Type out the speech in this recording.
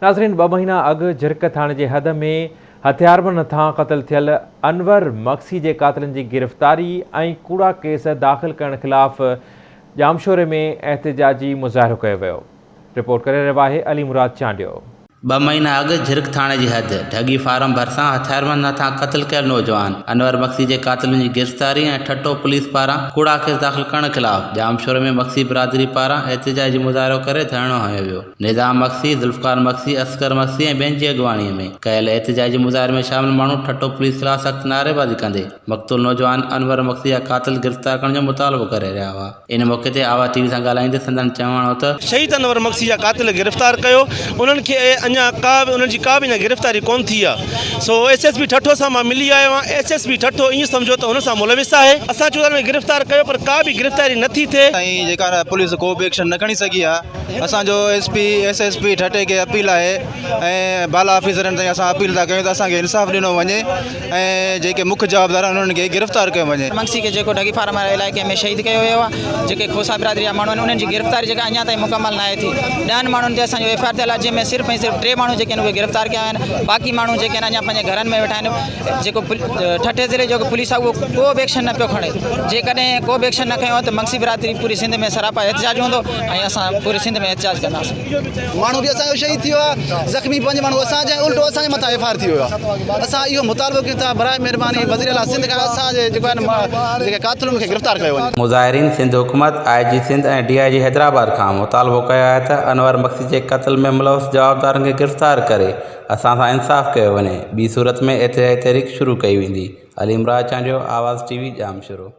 ناظرين ٻه مهينا اڳ جھرڪ ٿاڻي جي حد ۾ هٿياربند هٿان قتل ٿيل انور مگسي جي قاتلن جي گرفتاري ۽ ڪوڙا ڪيس داخل ڪرڻ خلاف ڄامشوري ۾ احتجاجي مظاهرو ڪيو ويو. رپورٽ ڪري رهيو آهي علي مراد چانڊيو. ٻه مهينا اڳ جھرڪ ٿاڻي جي حد ڍڳي فارم ڀرسان هٿياربند هٿان قتل ڪيل نوجوان انور مگسي جي قاتلن جي گرفتاري ۽ ٺٽو پوليس پاران ڪوڙا ڪيس داخل ڪرڻ خلاف ڄامشوري ۾ مگسي برادري پاران احتجاجي مظاهرو ڪري ڌرڻو هنيو ويو. نظام مگسي، ذوالفقار مگسي، اصغر مگسي ۽ ٻين جي اڳواڻي ۾ ڪيل احتجاجي مظاهري ۾ شامل ماڻهو ٺٽو پوليس خلاف سخت نعريبازي ڪندي مقتول نوجوان انور مگسي جا قاتل گرفتار ڪرڻ جو مطالبو ڪري رهيا هئا. ان موقعي تي آواز ٽي وي سان ڳالهائيندي سندن چوڻ هو ته. شهيد انور مگسي جا قاتل گرفتار ڪيو انهن کي اڃا ڪا به انهن جي ڪا به اڃا گرفتاري ڪونه ٿي آهي سو ايس ايس پي ٺٽو سان مان ملي آيو آهيان ايس ايس پي ٺٽو ائين سمجهو ته هن سان ملوث آهي اسان چون ٿا انهن کي گرفتار ڪيو پر ڪا به گرفتاري نه ٿي ٿئي. تائين جيڪا پوليس ڪو به ايڪشن نه کڻي سگهي آهي. اسان جو S P S S P Thatta کي اپيل آهي ۽ بالا آفيسرن تائين اسان اپيل ٿا ڪيون ته اسان کي انصاف ڏنو وڃي ۽ جيڪي مک جوابدار آهن انهن کي گرفتار ڪيو وڃي. مگسي کي جيڪو ڍڳي فارم واري علائقي ۾ شهيد ڪيو ويو آهي جيڪي کوسا برادري جا ماڻهو آهن انهن جي گرفتاري جيڪا اڃا تائين مڪمل ناهي ٿي ڏهن ماڻهن تي اسان جو ايف I R ٿيل آهي جنهن ۾ صرف ۽ صرف ٽي ماڻهو جيڪي آهن اهي گرفتار ڪيا ويا آهن باقي ماڻهو جيڪي آهن اڃا پنهنجي گهرن ۾ ويٺا آهن جيڪو ٺٽي ضلعي جو پوليس آهي اهو ڪو به ايڪشن نه پيو کڻي جيڪڏهن ڪو به ايڪشن نه کنيو ته مگسي برادري پوري سنڌ ۾ سراپا احتجاج هوندو ۽ اسان پوري سنڌ ۾ احتجاج ڪنداسين. ماڻهو به اسان جو شهيد ٿي ويو آهي زخمي پنج ماڻهو اسان جا الٽو اسان جي مٿان ايف I R ٿي ويو آهي اسان اهو مطالبو ڪيون ٿا براء مهرباني وزير اعليٰ سنڌ کان اسان جي جيڪو آهن جيڪي قاتلن کي گرفتار ڪيو وڃي. مظاهرين سنڌ حڪومت، آء جي سنڌ ۽ ڊي I جي حيدرآباد کان مطالبو ڪيو آهي ته انور مگسي جي قتل ۾ ملوث جوابدارن کي گرفتار ڪري اسان سان انصاف ڪيو وڃي ٻي صورت ۾ احتجاجي تحريڪ شروع ڪئي ويندي، علي مراد چانڊيو، آواز ٽي وي، ڄامشورو.